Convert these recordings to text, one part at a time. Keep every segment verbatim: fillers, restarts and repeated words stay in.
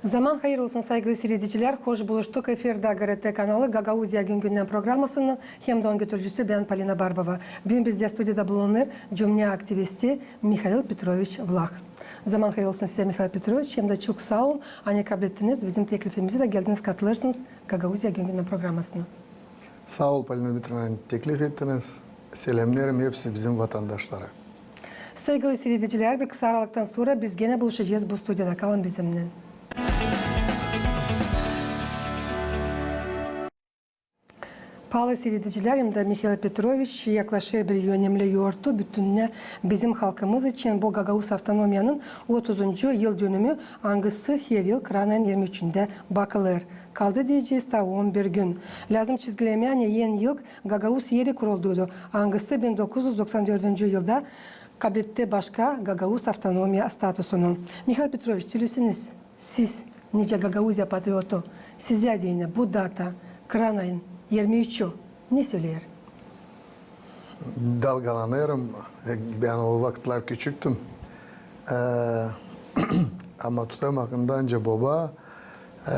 Zaman hayır olsun, saygılı siiredicilär. Hoş buluştuk. Efirdä GRT kanalı, Gagauziya gün-gündän programasının hem dä onun götürücüsü bän, Polina Barbova. Büün bizdä studiyada bulunêr cümne aktivisti Mihail Petroviç Vlah. Zaman hayır olsun sizä, Mihail Petroviç, hem dä çok saa olun, ani kablettiniz bizim teklifimizi da geldiniz, katılêrsınız Gagauziya gün-gündän programasına. Saa ol, Polina Dmitriyevna, teklif ettiniz. Selämnerim hepsi bizim vatandaşları. Saygılı siiredicilär, bir kısa aralıktan sora biz genä buluşacez bu studiyada. Kalın bizimnän. Paalı siiredicilär, hem dä Mihail Petroviç yaklaşêr bir önemli yortu, bütün bizim halkımız için bu Gagauz avtonomiyanın otuzuncu yıldönümü, angısı her yıl Kranayın irmi üçündä bakılêr. Kaldı deyecez taa on bir gün. Lääzım çizgilemää, ani en ilk gagauz eri kurulduydu, angısı bin dokuz üz doksan dördüncü yılda kabledi başka gagauz avtonomiya statusunu. Mihail Petroviç, söläseniz, siz, nicä Gagauziya patriotu, sizä deyni bu data, Kranayın irmi üçü, ne söleer? Dalgalanêrım, e, bän o vakıtlar küçüktüm. E, ama tutêrım aklımda ancak boba, e,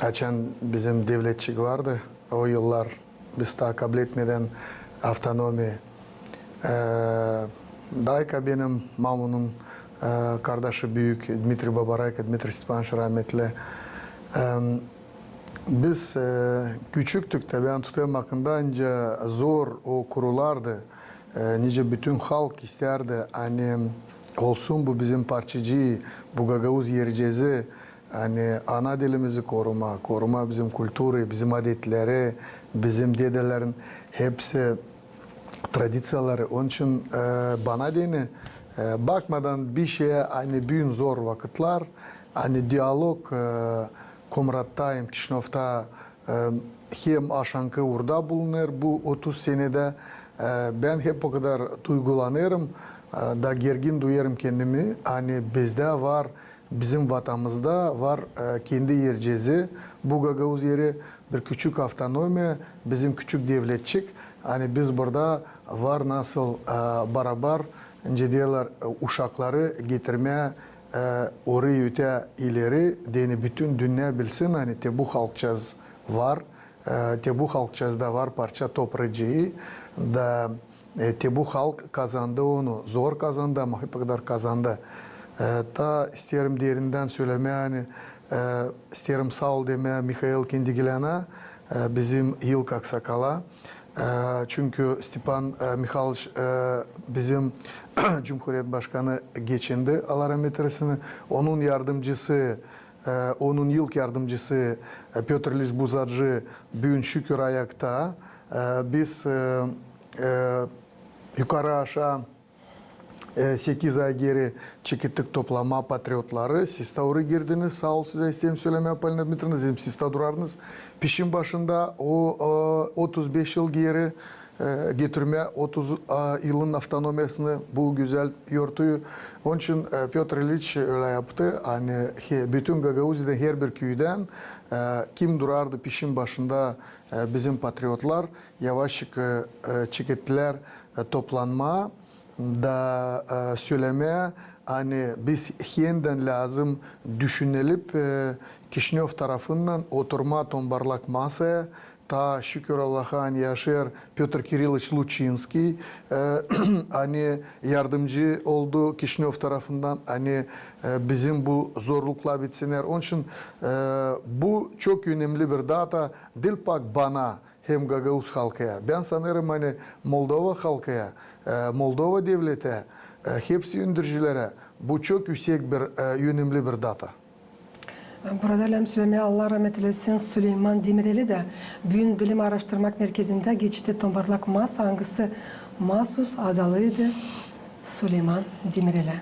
açan bizim devletçik vardı, o yıllar biz taa kabletmedän avtonomiya. E, dayka benim, mamunun, e, kardaşı büük, Dmitriy Babarayka, Dmitriy Stepanoviç rahmetli. E, biz, e, küçüktük, taa bän tutêrım aklımda, ancak zor o kurulardı. E, nicä bütün halk istärdi, ani olsun bu bizim parçacıı, bu gagauz ercezi, ani ana dilimizi korumaa, korumaa bizim kulturayı, bizim adetleri, bizim dedelerin hepsi tradiţiyaları. Onun için, e, bana deyni, e, bakmadan bişeyä, ani büün zor vakıtlar, ani dialog, e, Komratta hem Kişinövda, e, hem aşankı uurda bulunêr bu otuz senedä. E, bän hep o kadar duygulanêrım, e, da gergin duyêrım kendimi, ani bizdä var, bizim vatanımızda var, e, kendi ercezi, bu gagauz eri, bir küçük avtonomiya, bizim küçük devletçik, ani biz burada var nasıl, e, barabar, nicä deerlär, e, uşakları getirmää, e, orayı ötä ileri, deyni bütün dünnä bilsin, ani te bu halkçaz var, e, te bu halkçazda var parça topracıı da, e, te bu halk kazandı onu, zor kazandı, ama hep o kadar kazandı. E, taa isteerim derindän sölemää, ani, e, isteerim saa ol demää Mihail Kendigiläna, e, bizim ilk aksakala. E, çünkü Stepan, e, Mihaliç, e, bizim cumhuriyet başkanı geçindi, Allah rahmet eylesin, onun yardımcısı, e, onun ilk yardımcısı, e, Pötr İliç Buzacı büün şükür ayakta. E, biz, e, e, yukarı aşaa, e, sekiz ay geeri çekettik toplamaa patriotları. Siz taa orayı girdiniz. Saa ol sizä isteerim sölemää, Polina Dmitriyevna, hem siz taa durardınız pişin başında o, o otuz beş yıl geeri, e, getirmää otuz, a, yılın avtonomiyasını, bu gözäl yortuyu. Onun için, e, Pötr İliç ölä yaptı, ani he, bütün Gagauziyada herbir küüdän, e, kim durardı pişin başında, e, bizim patriotlar, yavaşçık, e, e, çekettilär, e, toplanmaa da, e, sölemää, ani biz hendän lääzım düşünelim, e, Kişinöv tarafından oturmaa tombarlak masaya, taa şükür Allaha, ani yaşêêr Pötr Kirilliç Luçinskiy, e, ani yardımcı oldu Kişinöv tarafından, ani, e, bizim bu zorluklar bitsinnär. Onun için, e, bu çok önemli bir data, diil pak bana hem gagauz halkıya. Bän sanêrım, ani Moldova halkıya, e, Moldova devletä, e, hepsi öndürücülerä bu çok üüsek bir, e, önemli bir data. Burada lääzım sölemää, Allah rahmet eylesin, Suleyman Demireli dä büün bilim aaraştırmak merkezindä geçti tombarlak masa, angısı maasuz adalıydı Suleyman Demirelä.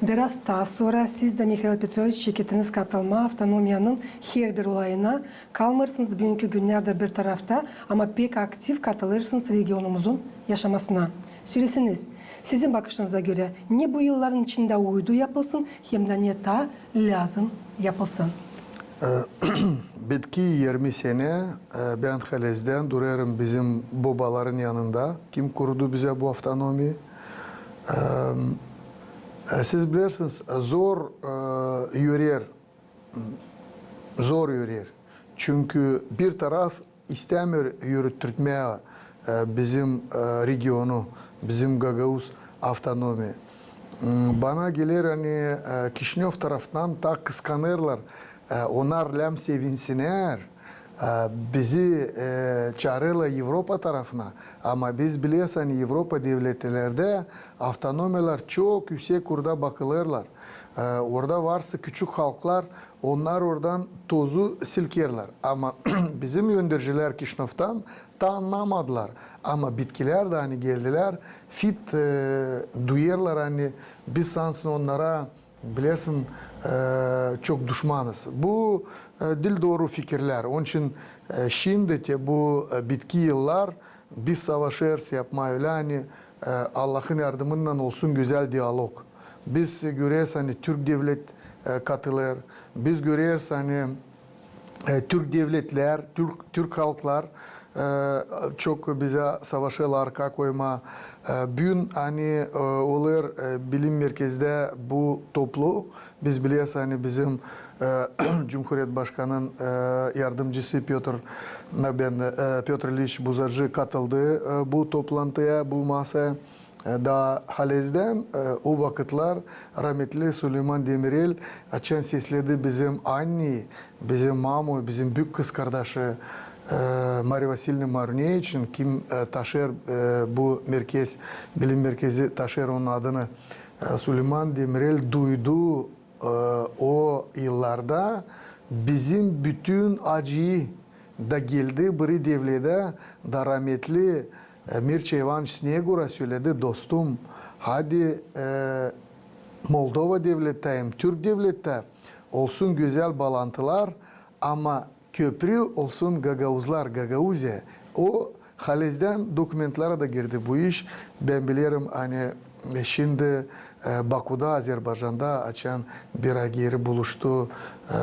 Biraz taa sora siz dä, Mihail Petroviç, çekettiniz katılmaa avtonomiyanın herbir olayına, kalmêêrsınız büünkü günnerdä bir tarafta, ama pek aktiv katılêrsınız regionumuzun yaşamasına. Söläseniz, sizin bakışınıza görä, ne bu yılların içindä uydu yapılsın, hem dä ne taa lääzım yapılsın? E, bitki irmi sene, e, bän halizdän durêrım bizim bobaların yanında, kim kurdu bizä bu avtonomiyi. E, e, siz bilersiniz, zor, e, üreer zor üreer. Çünkü bir taraf istämeer yürüttürtmää, e, bizim, e, regionu, bizim gagauz avtonomiya. M, bana geler, ani, e, Kişinöv taraftan taa kıskanêrlar, e, onnar lääm sevinsinnär, e, bizi, e, çaarêrlar Evropa tarafına. Ama biz bilersä, ani Evropa devletlerdä avtonomiyalar çok üüsek urda bakılêrlar. E, orada varsa küçük halklar, onnar oradan tozu silkerlär. Ama bizim öndercilär Kişinövdan taa annamadılar. Ama bitkilär dä, ani geldilär, fit, e, duyêrlar, ani biz sansın onnara, bilersin, e, çok duşmanız. Bu, e, diil dooru fikirlär. Onun için, e, şindi te bu, e, bitki yıllar biz savaşêrız yapmaa ölä, ani, e, Allahın yardımınnan olsun gözäl dialog. Biz göreriz, ani türk devlet, e, katılêr. Biz göreriz, ani, e, türk devletlär, türk, türk halklar, e, çok bizä savaşêrlar arka koymaa. E, büün, ani, e, olêr, e, bilim merkezdä bu toplu. Biz bileyiz, ani bizim, e, Cumhuriyet Başkanın, e, yardımcısı Pötr, e, bän, e, Pötr İliç Buzacı katıldı, e, bu toplantıya, bu masaya. E, taa halizdän, e, o vakıtlar rametli Suleyman Demirel açan sesledi bizim anneyi, bizim mamuyu, bizim büük kız kardaşı, e, Mariya Vasilievna Maruneviçin, kim, e, taşêr, e, bu merkez, bilim merkezi taşêr onun adını. E, Suleyman Demirel duydu, e, o yıllarda bizim bütün acıyı da geldi biri devletä da rametli, e, Mirça İvanıç Snegura söledi: dostum, hadi, e, Moldova devletä hem türk devletä olsun gözäl baalantılar, ama köprü olsun gagauzlar, Gagauziya. O halizdän dokumentlere dä girdi bu iş. Bän bilerim, ani, e, şindi, e, Bakuda, Azerbaycanda, açan bir ay geeri buluştu, e,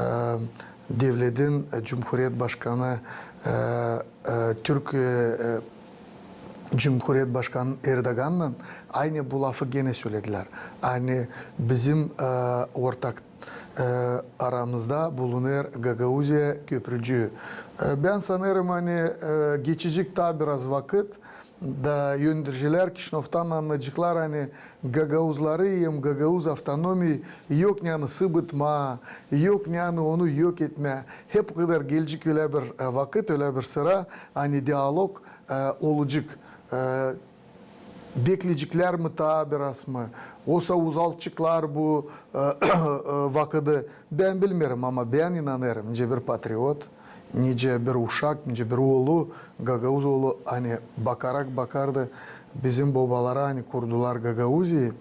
devletin, e, Cumhuriyet Başkanı, e, e, türk, e, e, Cumhuriyet Başkanı Erdogannan, aynı bu lafı genä söledilär. Ani bizim, e, ortak e, aramızda bulunêr Gagauziya köprücüü. E, bän sanêrım, ani, e, geçecek taa biraz vakıt, da öndercilär Kişinövdan annayaceklar, ani gagauzları hem gagauz avtonomiyayı yok ni ani sıbıtmaa, yok ni ani onu yok etmää. Hep okadar gelecek ölä bir, e, vakıt, ölä bir sıra, ani dialog, e, olacek. E, Bekleyeceklär mi taa biraz mı? Osa uzaltaceklar bu, e, e, vakıdı. Bän bilmeerim, ama bän inanêrım, nicä bir patriot, nicä bir uşak, nicä bir oolu, gagauz oolu, ani bakarak bakardı bizim bobalara, ani kurdular Gagauziyayı.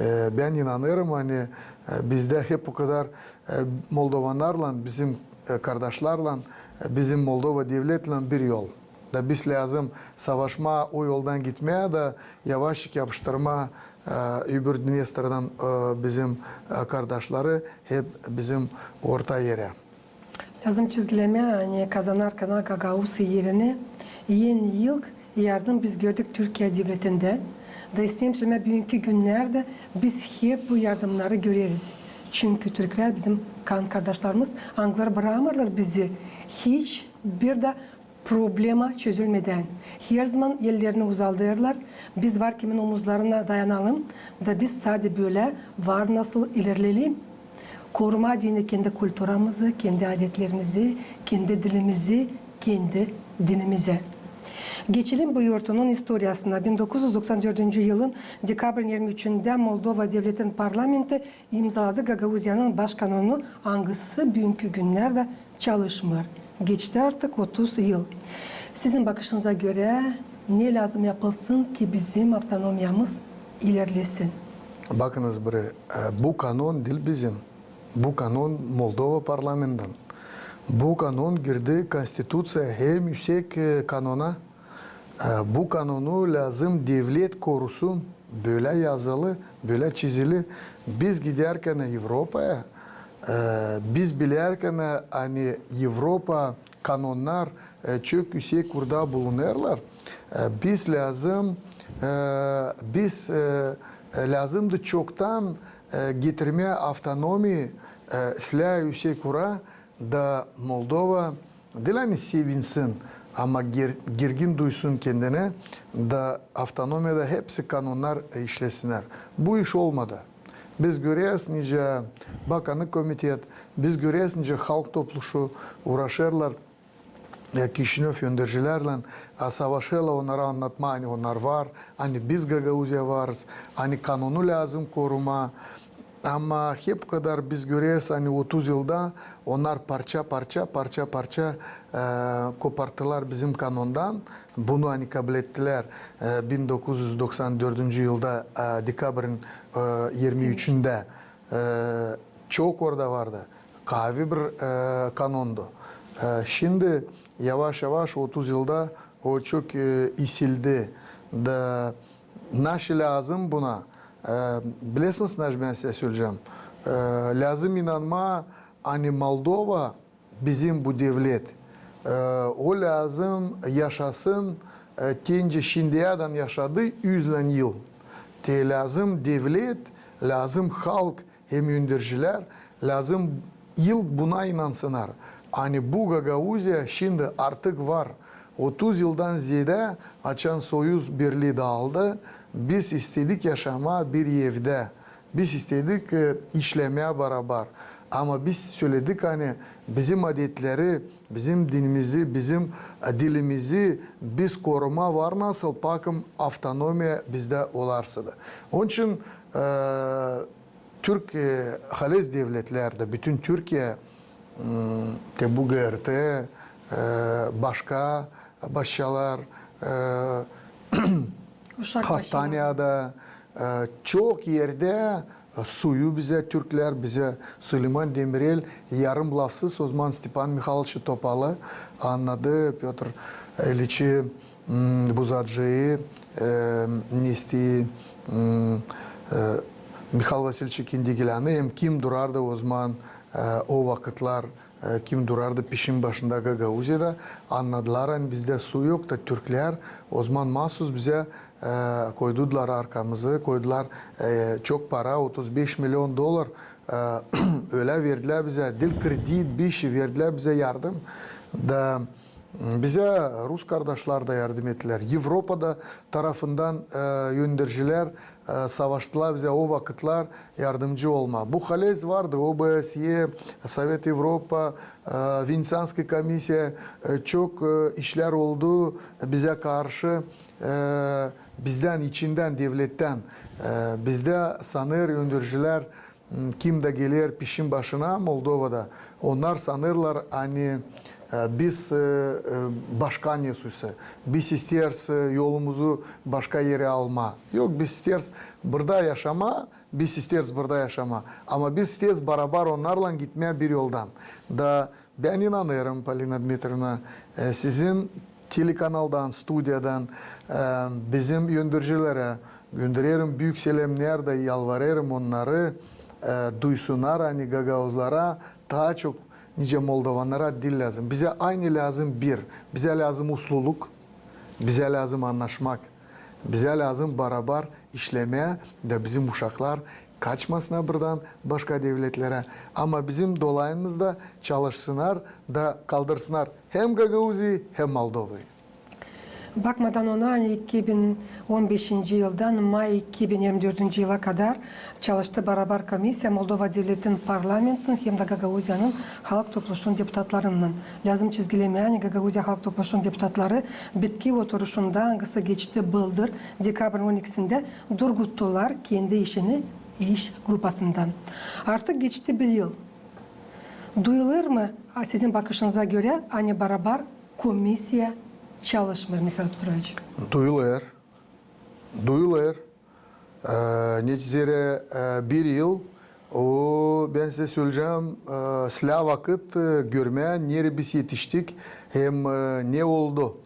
E, bän inanêrım, ani, e, bizdä hep okadar, e, moldovanlarlan, bizim, e, kardaşlarlan, e, bizim Moldova devletlän bir yol. Da biz lääzım savaşmaa, o yoldan gitmää da yavaşçık yapıştırmaa, e, öbür Dnestrdan, e, bizim, e, kardaşları hep bizim orta erä. Lääzım çizgilemää, ani kazanan kanal Gagauz erinä en ilk yardım biz gördük Türkiye devletindän. Da isteerim sölemää, büünkü günnerdä biz hep bu yardımnarı göreriz. Çünkü türklär bizim kan kardaşlarımız, angıları brakmêêrlar bizi hiç bir dä problema çözülmedän. Herzaman ellerini uzadêrlar. Biz var kimin omuzlarına dayanalım da biz sade bölä var nasıl ilerleyelim. Korumaa deyni kendi kulturamızı, kendi adetlerimizi, kendi dilimizi, kendi dinimizi. Geçelim bu yortunun istoriyasına. Bin dokuz üz doksan dördüncü yılın dekabrın irmi üçündä Moldova devletin parlamenti imzaladı Gagauziyanın baş kanonunu, angısı büünkü günnerdä çalışmêêr. Geçti artık otuz yıl. Sizin bakışınıza görä, ne lääzım yapılsın, ki bizim avtonomiyamız ilerlesin? Bakınız, biri, e, bu kanon diil bizim. Bu kanon Moldova parlamentinden. Bu kanon girdi konstituţiyaya, en üüsek, e, kanona. E, bu kanonu lääzım devlet korusun, bölä yazılı, bölä çizili. Biz gidärkän Evropaya, e, biz bilärkän, ani Evropa kanonnar, e, çok üüsek urda bulunêrlar, e, biz lääzım, e, biz, e, e, lääzımdı çoktan, e, getirmää avtonomiyayı, E, islää üüsek ura da Moldova diil ani sevinsin, ama gir-, girgin duysun kendinä, da avtonomiyada hepsi kanonnar, e, işlesinnär. Bu iş olmadı. Biz göreriz, nicä Bakanlık komitet, biz göreriz, nicä Halk Topluşu uuraşêrlar, e, Kişinöv öndercilärlän, e, savaşêrlar onnara annatmaa, ani onnar var, ani biz Gagauziya varız, ani kanonu lääzım korumaa. Ama hep kadar biz göreriz, ani otuz yılda onnar parça-parça, parça-parça, e, koparttılar bizim kanondan. Bunu ani kablettilär, e, bin dokuz üz doksan dördüncü yılda, e, dekabrin, e, irmi üçündä, e, çok orada vardı. Kaavi bir, e, kanondu. E, şindi yavaş-yavaş, otuz yılda o çok, e, isildi. Da naşı lääzım buna? E, bilersiniz, naşı bän sizä söleyecäm. E, lääzım inanmaa, ani Moldova bizim bu devlet, e, o lääzım yaşasın, e, nicä şindiyädän yaşadı üüzlän yıl. Te lääzım devlet, lääzım halk hem öndercilär, lääzım ilk buna inansınnar, ani bu Gagauziya şindi artık var. Otuz yıldan zeedä, açan Soyuz Birlii daaldı, biz istedik yaşamaa bir evdä. Biz istedik, e, işlemää barabar. Ama biz söledik, ani bizim adetleri, bizim dinimizi, bizim, e, dilimizi biz korumaa var nasıl, bakın, avtonomiya bizdä olarsa da. Onun için, e, Türk, e, halez devletlerdä, bütün Türkiye, m, te bu GRT, e, başka başçalar, e, hastaneyada, e, çok erdä, e, suyu bizä türklär, bizä Suleyman Demirel yarım lafsız, o zaman Stepan Mihayloviçi Topalı annadı, Pötr İliçi, m, Buzacıyı, e, Nestiyı, m, e, Mihail Vasiliç Kindigilänı, hem kim durardı o zaman, e, o vakıtlar, e, kim durardı pişin başında Gagauziyada, annadılar, ani bizdä su yok da türklär o zaman maasuz bizä, e, koydular arkamızı, koydular, e, çok para, otuz beş milyon dolar, e, ölä verdilär bizä, diil kredit, bir şey, verdilär bizä yardım. Da, m, bizä rus kardaşlar da yardım ettilär. Evropada tarafından, e, öndercilär, e, savaştılar bizä o vakıtlar yardımcı olmaa. Bu halez vardı, OBSE, Sovet Evropa, e, Venesianskaya komissiya, e, çok, e, işlär oldu bizä karşı, e, bizdän, içindän, devlettän. E, bizdä sanêr öndercilär, m, kim dä geler pişin başına Moldovada, onnar sanêrlar, ani, e, biz, e, e, başka nesä, biz isteeriz, e, yolumuzu başka erä almaa. Yok, biz isteeriz burada yaşamaa, biz isteeriz burada yaşamaa. Ama biz isteeriz barabar onnarlan gitmää bir yoldan. Da bän inanêrım, Polina Dmitrievna, e, sizin telekanaldan, studiyadan, e, bizim öndercilerä göndererim büük selämnär da yalvarêrım onnarı, e, duysunnar, ani gagauzlara taa çok, nicä moldovannara diil lääzım. Bizä aynı lääzım bir. Bizä lääzım usluluk, bizä lääzım annaşmak, bizä lääzım barabar işlemää da bizim uşaklar kaçmasınnar buradan başka devletlerä. Ama bizim dolayımızda çalışsınnar da kaldırsınnar hem Gagauziyayı, hem Moldovayı. Bakmadan ona, ani iki bin on beşinci yıldan may iki bin irmi dördüncü yıla kadar çalıştı barabar komissiya Moldova devletin parlamentinin hem dä Gagauziyanın Halk Topluşunun deputatlarınnan. Lääzım çizgilemää, ani Gagauziya Halk Topluşunun deputatları bitki oturuşunda, angısı geçti bıldır dekabrın on ikisindä, durguttular kendi işini iş grupasından. Artık geçti bir yıl. Duyulêr mı, a, sizin bakışınıza görä, ani barabar komissiya çalışmêêr, Mihail Petroviç? Duyulêr. Duyulêr. E, neticede, e, bir yıl, o, bän sizä söleyecäm, e, islää vakıt, e, görmää, neredä biz etiştik hem, e, ne oldu.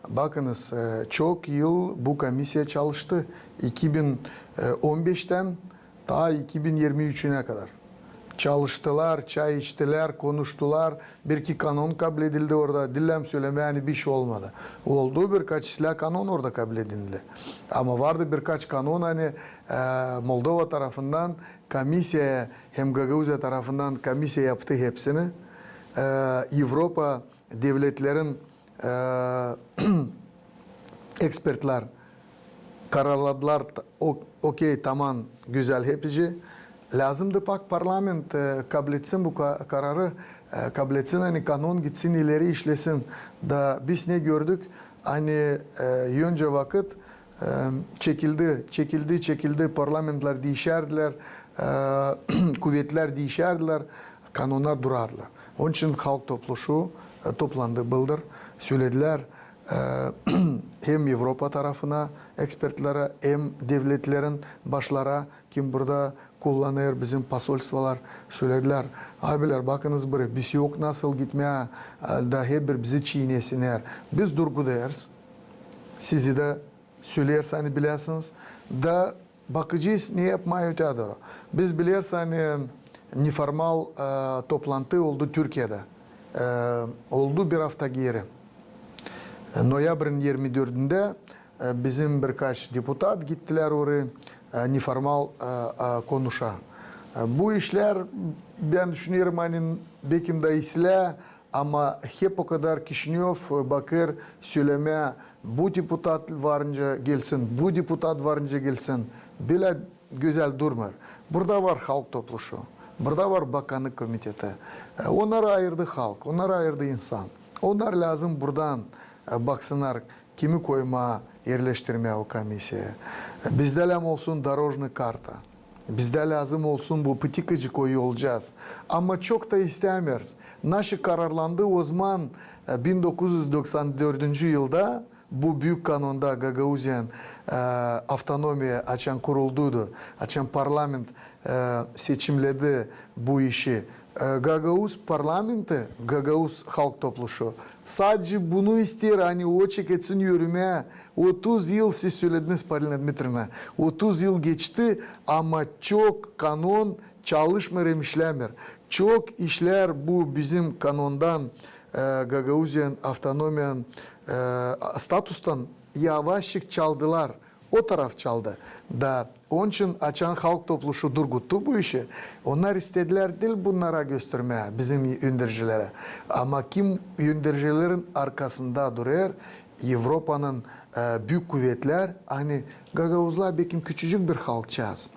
Bakınız, e, çok yıl bu komissiya çalıştı. İki bin on beştän taa iki bin irmi üçünä kadar. çalıştılar, çay içtilär, konuştular. Bir-iki kanon kabledildi orada. Diil lääzım sölemää, ani bir şey olmadı. Oldu, birkaç islää kanon orada kabledildi. Ama vardı birkaç kanon, ani, e, Moldova tarafından komisiyaya hem Gagauziya tarafından komisiya yaptı hepsini. E, Evropa devletlerin e, ekspertlär kararladılar, t-, o-, okey, taman, gözäl, hepsi. Lääzımdı pak parlament, e, kabletsin bu ka-, kararı, e, kabletsin, ani kanon gitsin ileri, işlesin. Da biz ne gördük, ani, e, öncä vakıt, e, çekildi, çekildi, çekildi, parlamentlär diişärdilär, e, kuvetlär diişärdilär, kanonnar durardılar. Onun için Halk Topluşu, e, toplandı, bıldır, söledilär, e, hem Evropa tarafına ekspertlerä, hem devletlerin başlara, kim burada kullanêr bizim posolstvolar, söledilär: abilär, bakınız burayı, biz yok nasıl gitmää, e, da hep bir bizi çiinesinnär. Biz durgudêrız, sizi dä söleeriz, ani biläsiniz. Da bakacez, ne yapmaa ötää dooru. Biz bileriz, ani neformal, e, toplantı oldu Türkiyedä. E, oldu bir afta geeri. E, noyabrin irmi dördündä, e, bizim birkaç deputat gittilär orayı, e, neformal, e, e, konuşa. E, bu işlär, bän düşünerim, ani bekim dä islää, ama hep o kadar Kişinöv, e, bakêr sölemää, bu deputat varınca gelsin, bu deputat varınca gelsin. Bölä gözäl durmêêr. Burada var Halk Topluşu, burada var Bakannık komiteti. E, onnarı ayırdı halk, onnarı ayırdı insan. Onnar lääzım buradan, e, baksınnar, kimi koymaa, erleştirmää o komisiyaya. E, bizdä lääzım olsun дорожный карта. Bizdä lääzım olsun bu Pıtıkacık, o yolcağız. Ama çok ta istämeeriz. Naşı kararlandı ozaman, e, bin dokuz üz doksan dördüncü yılda bu büük kanonda Gagauziyanın, e, avtonomiya açan kurulduydu, açan parlament, e, seçimledi bu işi. E, Gagauz parlamenti, Gagauz Halk Topluşu sadecä bunu isteer, ani o çeketsin yürümää. Otuz yıl, siz sölediniz, Polina Dmitriyevna, otuz yıl geçti, ama çok kanon çalışmêêr hem işlämeer. Çok işlär bu bizim kanondan, e, Gagauziyanın avtonomiyanın, e, statustan yavaşçık çaldılar. O taraf çaldı. Da onun için açan Halk Topluşu durguttu bu işi, onnar istedilär diil bunnara göstermää, bizim öndercilerä. Ama kim öndercilerin arkasında durêr, Evropanın, e, büük kuvetlär, ani gagauzlar bekim küçücük bir halkçaaz.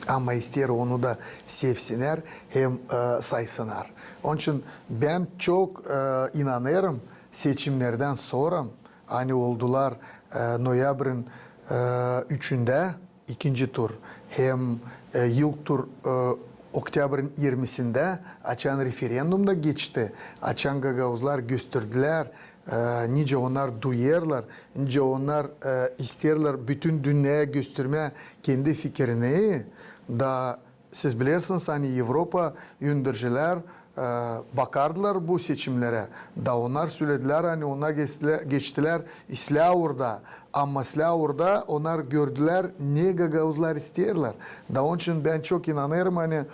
Ama isteer onu da sevsinnär hem, e, saysınnar. Onun için bän çok, e, inanêrım, seçimnerdän sora, ani oldular, e, noyabrin, e, üçündä ikinci tur, hem, e, ilk tur, e, oktäbrin irmisindä, açan referendum da geçti, açan gagauzlar gösterdilär, e, nicä onnar duyêrlar, nicä onnar, e, isteerlär bütün dünneyä göstermää kendi fikirini, da siz bilersiniz, ani Evropa öndercilär, e, bakardılar bu seçimnerä, da onnar söledilär, ani onnar geçtilä-, geçtilär islää uurda, ama islää uurda onnar gördülär, ne gagauzlar isteerlär. Da onun için bän çok inanêrım, ani,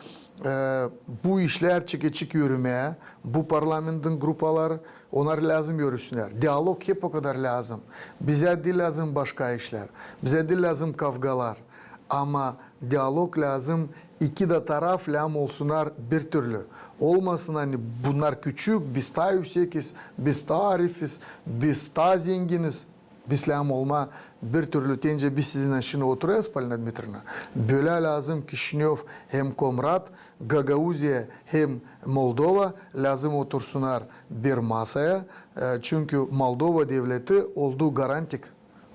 e, bu işlär çekecek yürümää, bu parlamentin grupaları, onnar lääzım yürüsünnär. Dialog hep o kadar lääzım. Bizä diil lääzım başka işlär. Bizä diil lääzım kavgalar. Ama dialog lääzım, iki dä taraf lääzım olsunnar bir türlü. Olmasın, ani bunnar küçük, biz taa üüsekiz, biz taa arifiz, biz taa zenginiz. Biz lääzım olmaa bir türlü, teyni biz sizinnän şindi oturêrız, Polina Dmitriyevna. Bölä lääzım Kişinöv hem Komrat, Gagauziya hem Moldova lääzım otursunnar bir masaya, e, çünkü Moldova devleti oldu garantik.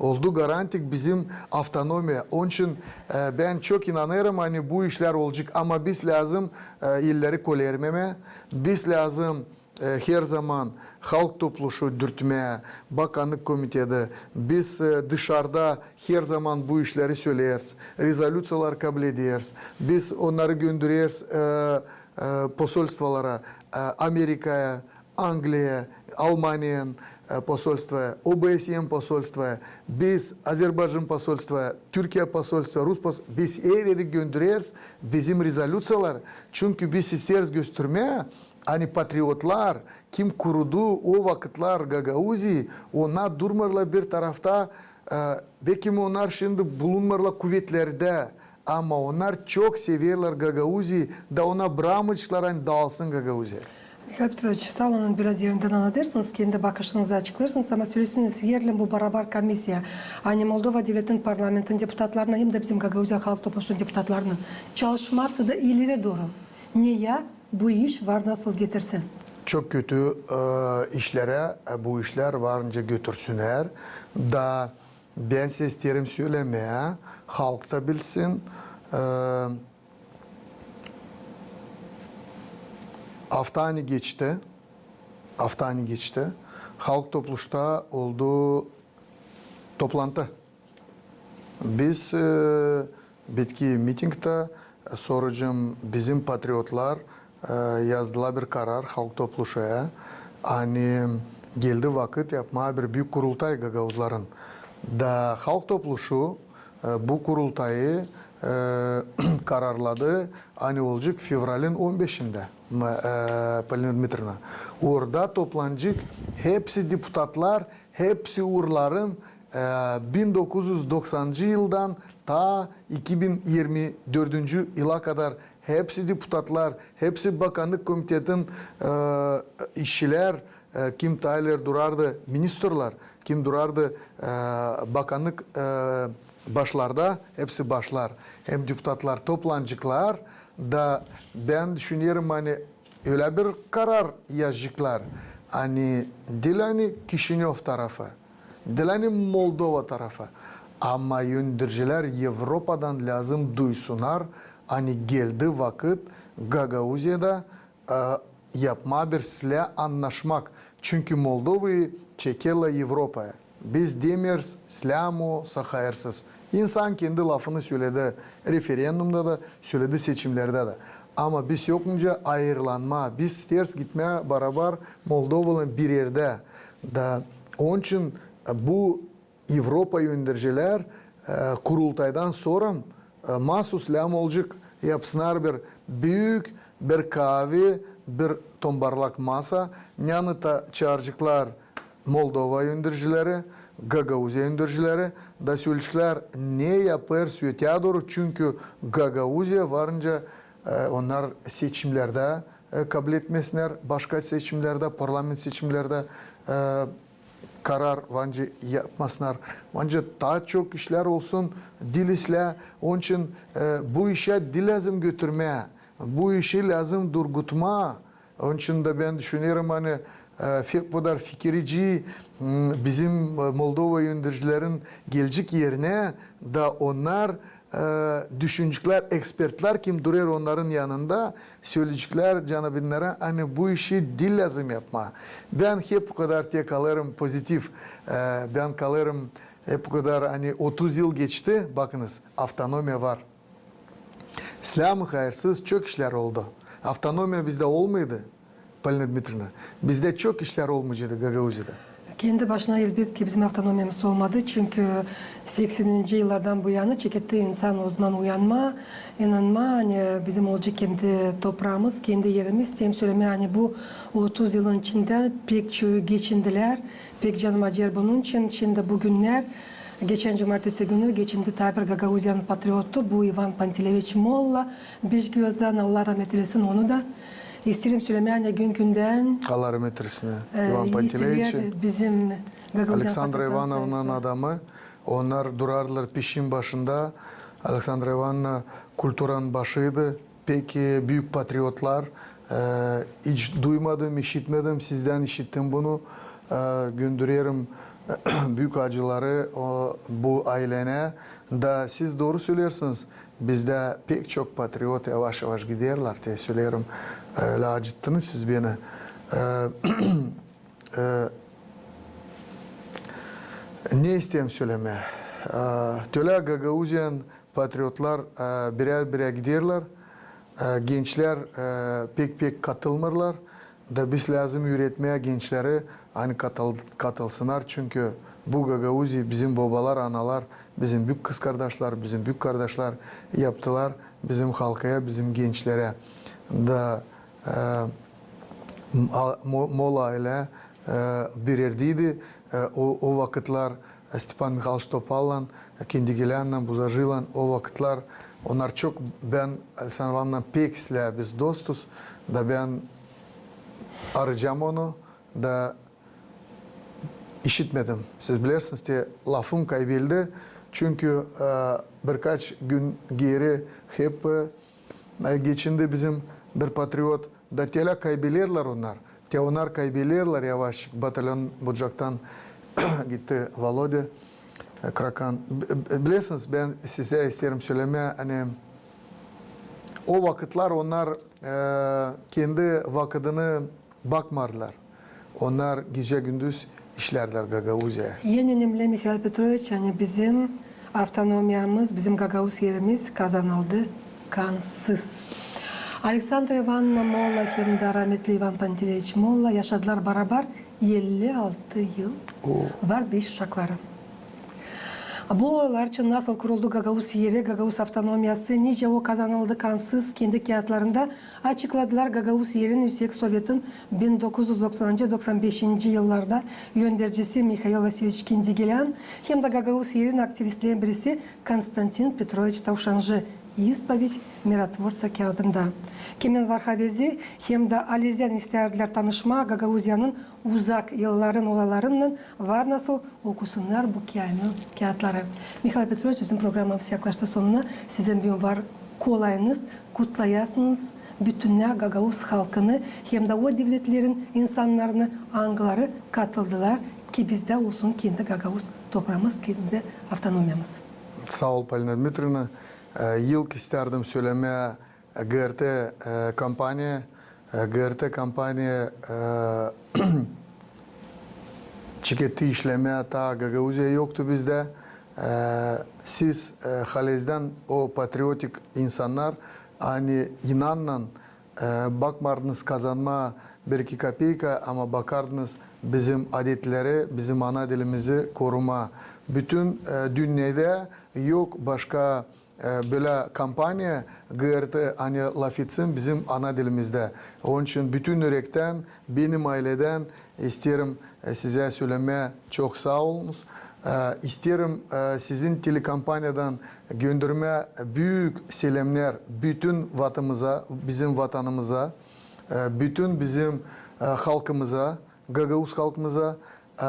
Oldu garantik bizim avtonomiya. Onun için, e, bän çok inanêrım, ani bu işlär olacek, ama biz lääzım, e, illeri köleermemää, biz lääzım, e, herzaman Halk Topluşu dürtmää, Bakannık komiteti, biz, e, dışarda herzaman bu işleri söleeriz, rezolüţiyalar kablederiz, biz onnarı göndereriz, e, e, posolstvolara, e, Amerikaya, Angliya, Almaniyanın e, posolstvoya, OBSEnın posolstvoya, biz Azerbaycan posolstvoya, Türkiye posolstvoya, Rus pos-, biz her erä göndäreriz bizim rezolüţiyalar, çünkü biz isteeriz göstermää, ani patriotlar, kim kurdu o vakıtlar Gagauziyayı, onnar durmêêrlar bir tarafta, e, bekim onnar şindi bulunmêêrlar kuvetlerdä, ama onnar çok severlär Gagauziyayı, da ona brakmayaceklar, ani daalsın Gagauziya. Mihail Petroviç, saa olun, biraz erindän annadêrsınız, kendi bakışınızı açıklêêrsınız, ama söleseniz, herliim bu barabar komissiya, ani Moldova devletin parlamentin deputatlarına hem dä bizim Gagauziya Halk Topluşunun deputatlarına çalışmazsa da ileri dooru, ne ya bu iş var nasıl getirsin? Çok kötü, e, işlerä, e, bu işlär var nicä götürsünnär. Da bän sizä isteerim sölemää, halk ta bilsin, e, afta ani geçti, afta ani geçti, Halk Topluşta oldu toplantı. Biz, e, bitki mitingtä, e, soracım, bizim patriotlar, e, yazdılar bir karar Halk Topluşa, ani geldi vakıt yapmaa bir büük kurultay gagauzların. Da Halk Topluşu, e, bu kurultayı, e, kararladı, ani olacek fevralin on beşindä, e, Polina Dmitriyevna. Orada toplanacek hepsi deputatlar, hepsi uurların, e, bin dokuz üz doksanıncı yıldan ta iki bin irmi dördüncü yıla kadar hepsi deputatlar, hepsi bakannık komitetin, e, işçilär, e, kim taa ileri durardı, ministrlär, kim durardı, e, bakannık, e, başlarda, hepsi başlar, hem deputatlar toplanaceklar, da bän düşünerim, ani ölä bir karar yazaceklar, ani diil ani Kişinöv tarafı, diil ani Moldova tarafı, ama öndercilär Evropadan lääzım duysunnar, ani geldi vakıt Gagauziyada, e, yapmaa bir islää annaşmak. Çünkü Moldovayı çekerlär Evropaya. Biz demeeriz islää mu, sa hayırsız. İnsan kendi lafını söledi referendumda da, söledi seçimlerdä dä. Ama biz yok nicä ayırlanmaa, biz isteeriz gitmää barabar Moldovaylan bir erdä. Da onun için, e, bu Evropa öndercilär, e, kurultaydan sora, e, maasuz lääzım olacek yapsınnar bir büük, bir kaavi, bir tombarlak masa, nereyi ta çaaraceklar Moldova öndercileri, Gagauziya öndercileri, da söleyecekler, ne yapêrız öteyä dooru, çünkü Gagauziya var nicä, e, onnar seçimlerdä, e, kabletmesinnär, başka seçimlerdä, parlament seçimlerdä, e, karar var nicä yapmasınnar. Var nicä taa çok işlär olsun, diil islää. Onun için, e, bu işä diil lääzım götürmää, bu işi lääzım durgutmaa. Onun için dä bän düşünerim, ani, e, pek bu kadar fikirci, m, bizim, e, Moldova öndercilerin gelecek erinä, da onnar e, düşüneceklär, ekspertlär, kim durêr onnarın yanında, söleyeceklär canabinnerä, ani bu işi diil lääzım yapmaa. Bän hep bu kadar te kalêrım pozitiv, e, bän kalêrım hep bu kadar, ani otuz yıl geçti, bakınız, avtonomiya var. İslää mı hayırsız, çok işlär oldu. Avtonomiya bizdä olmaydı, Polina Dmitriyevna, bizdä çok işlär olmayaceydı Gagauziyada. Kendi başına elbetki bizim avtonomiyamız olmadı, çünkü sekseninci yıllardan bu yana çeketti insan ozaman uyanmaa, inanmaa, ani bizim olacek kendi topraamız, kendi erimiz. Hem sölemää, ani bu otuz yılın içindä pek çoyu geçindilär, pek canım acıyêr bunun için. Şindi bu günnär, geçän cumartesi günü geçindi taa bir Gagauziyanın patriotu, bu İvan Pantileviç Molla, Biş gözdän, Allah rahmet eylesin onu da. İsteerim sölemää, ani gün-gündän, Allah rahmet eylesin, e, İvan Pantileviç, bizim Gagauziyanın Aleksandra İvanovnanın adamı, onnar durardılar pişin başında. Aleksandra İvanovna kulturanın başıydı. Pek büük patriotlar, e, hiç duymadım, işitmedim, sizdän işittim bunu. E, göndärerim büük acıları o, bu aylenä. Da siz dooru söleersiniz. Bizdä pek çok patriot yavaş-yavaş giderlär, te söleerim. Ölä acıttınız siz beni. E, e, ne isteerim sölemää? E, tölä Gagauziyanın patriotlar, e, birär-birär giderlär. E, gençlär, e, pek-pek katılmêêrlar. Da biz lääzım üüretmää gençleri, ani katıl-, katılsınnar, çünkü bu Gagauziya bizim bobalar, analar, bizim büük kızkardaşlar, bizim büük kardaşlar yaptılar bizim halkaya, bizim gençlerä. Da, e, m-, a-, Mo-, Molla aylä, e, birerdiydi, e, o, o vakıtlar, e, Stepan Mihayloviç Topallan, e, Kendigelännän, Buzajıylan, o vakıtlar onnar çok, bän, Aleksandra İvanovna, pek islää, biz dostuz, da bän araycam onu, da işitmedim. Siz bilersiniz, te lafım kaybeldi, çünkü, e, birkaç gün geeri hep, e, geçindi bizim bir patriot, da telä kaybelerlär onnar. Te onnar kaybelerlär yavaşçık, batalyon Bucaktan gitti Volodya, e, Krakan. B-, b-, bilersiniz, bän sizä isteerim sölemää, ani o vakıtlar onnar, e, kendi vakıdını bakmardılar. Onnar gecä-gündüz işlärdilär Gagauziyaya. En önemli, Mihail Petroviç, ani bizim avtonomiyamız, bizim gagauz erimiz kazanıldı kansız. Aleksandra İvanovna Molla hem dä rahmetli İvan Pantileviç Molla yaşadılar barabar elli altı yıl. O. Var beş uşakları. Bu olaylar için nasıl kuruldu gagauz eri, gagauz avtonomiyası, nicä o kazanıldı kansız, kendi kiyatlarında açıkladılar Gagauz Erinin Üüsek Sovetin bin dokuz üz doksancı, doksan beşinci yıllarda öndercisi Mihail Vasilyeviç Kendigelän hem dä Gagauz Erinin aktivistlerin birisi Konstantin Petroviç Tavşancı, İspovедь миротворца kiyadında. Kimin var havezi hem dä alizän istärdilär tanışmaa Gagauziyanın uzak yılların olaylarınnan, var nasıl okusunnar bu kiyatları. Mihail Petroviç, bizim programamız yaklaştı sonuna. Sizin büün var kolayınız, kutlayasınız bütünnä gagauz halkını hem dä o devletlerin insannarını, angıları katıldılar, ki bizdä olsun kendi gagauz topraamız, kendi avtonomiyamız. Saa ol, Polina Dmitrievna. E, ilk istärdim sölemää, GRT, e, kompaniya, e, GRT kompaniya, e, çeketti işlemää taa Gagauziya yoktu bizdä. E, siz, e, halizdän o patriotik insannar, ani inannan, e, bakmardınız kazanmaa bir-iki kopeyka, ama bakardınız bizim adetleri, bizim ana dilimizi korumaa. Bütün, e, dünnedä yok başka e, bölä kompaniya, GRT, ani lafetsin bizim ana dilimizdä. Onun için bütün ürektän, benim ayledän isteerim, e, sizä sölemää çok saa olunuz. E, isteerim, e, sizin telekompaniyadan göndermää büük selämnär bütün vatımıza, bizim vatanımıza, e, bütün bizim, e, halkımıza, gagauz halkımıza, e,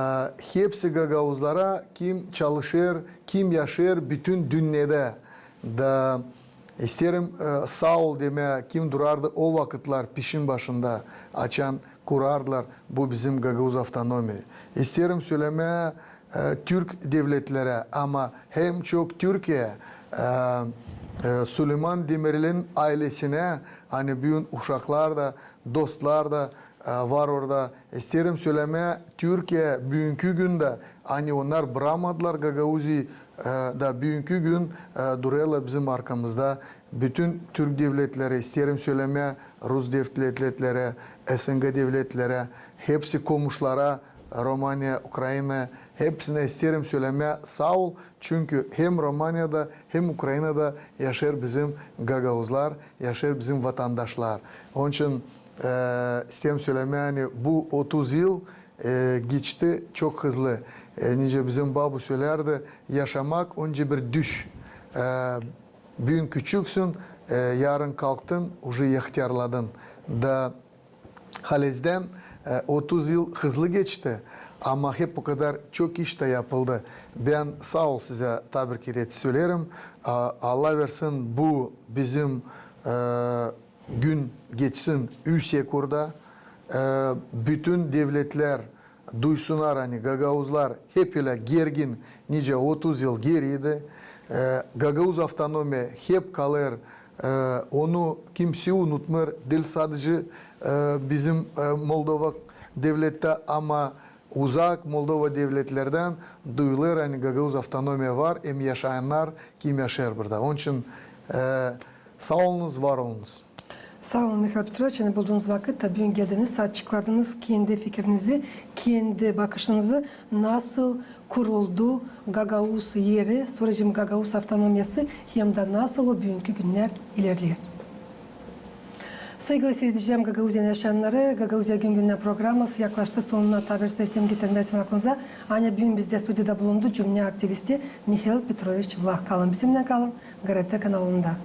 hepsi gagauzlara, kim çalışêr, kim yaşêêr bütün dünnedä. Da isteerim, e, saa ol demää, kim durardı o vakıtlar pişin başında, açan kurardılar bu bizim gagauz avtonomiya. İsteerim sölemää, e, türk devletlerä, ama hem çok Türkiyä, e, e, Suleyman Demirelin aylesinä, ani büün uşaklar da, dostlar da, e, var orada. İsteerim sölemää, Türkiya büünkü gündä, ani onnar brakmadılar Gagauziyayı, e, da büünkü gün, e, durêrlar bizim arkamızda. Bütün türk devletleri, isteerim sölemää, rus devletleri, SNG devletleri, hepsi komuşlara, Romaniya, Ukraina, hepsinä isteerim sölemää saa ol, çünkü hem Romaniyada, hem Ukrainada yaşêêr bizim gagauzlar, yaşêêr bizim vatandaşlar. Onun için, e, isteerim sölemää, ani bu otuz yıl, e, geçti çok hızlı. E, nicä bizim babu sölärdi, yaşamak öncä bir düş. E, büün küçüksün, e, yarın kalktın, uje ihtärladın. Da halizdän, e, otuz yıl hızlı geçti, ama hep o kadar çok iş tä yapıldı. Bän saa ol sizä taa bir kerä söleerim. A-, Allah versin, bu bizim, e, gün geçsin üüsek urda. E, bütün devletlär duysunnar, ani gagauzlar hep ölä gergin, nicä otuz yıl geeriydi. E, gagauz avtonomiya hep kalêr, e, onu kimsey unutmêêr, diil sadecä, e, bizim, e, Moldova devlettä, ama uzak Moldova devletlerdän duyulêr, ani gagauz avtonomiya var, hem yaşayannar, kim yaşêêr burada. Onun için, e, saa olunuz, var olunuz. Saa olun, Mihail Petroviç, ani bulduunuz vakıt da büün geldiniz, açıkladınız kendi fikirinizi, kendi bakışınızı, nasıl kuruldu Gagauz Eri, sora Gagauz avtonomiyası, hem dä nasıl o büünkü günnär ilerleer. Saygılı siiredicilerim, Gagauziyanın yaşayannarı, Gagauziya gün-gündän programası yaklaştı sonuna. Taa bir sıra isteerim getirmää sizin aklınıza, ani büün bizdä studiyada bulundu cümne aktivisti Mihail Petroviç Vlah. Kalın bizimnän, kalın GRT kanalında.